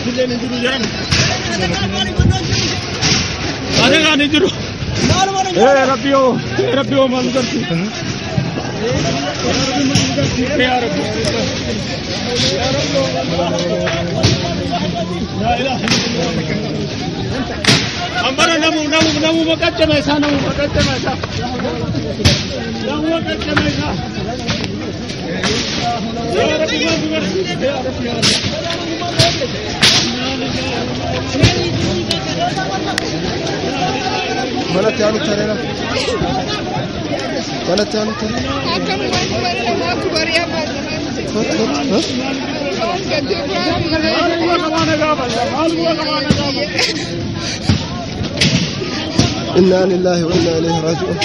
Lafilleen hin jiru jedhan. Adeegaan hin jiru. Ee Rabbiyoo, ee Rabbiyoo maal garti? Yaa Rabbi. Yaa Rabbiyoo laa ilaaha illallah. Ambara namu namu namu maqaccame isaa namu maqaccame isaa. Namu maqaccame isaa. Yaa Rabbi maal nu garsiiste yaa Rabbi yaa Rabbi. Manatti aanutti areera. Manatti aanutti areera. Kottu kottu. Innaa lillaahi wa innaa ilayhi raaji'uun.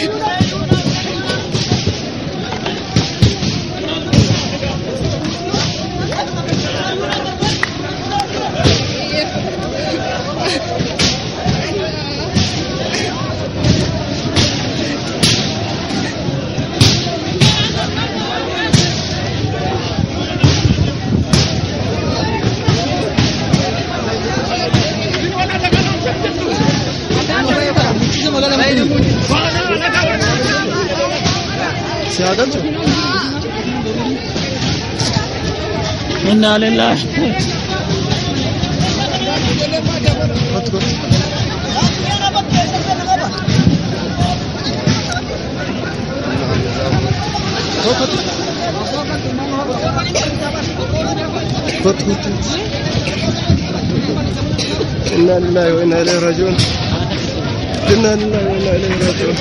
Si haa galchu. Innaa lillaahi. Kottu kottu. Kottu kottu. Kottu kottu. Innaa lillaahi wa innaa ilayhi raaji'uun. Innaa lillaahi wa innaa ilayhi raaji'uun.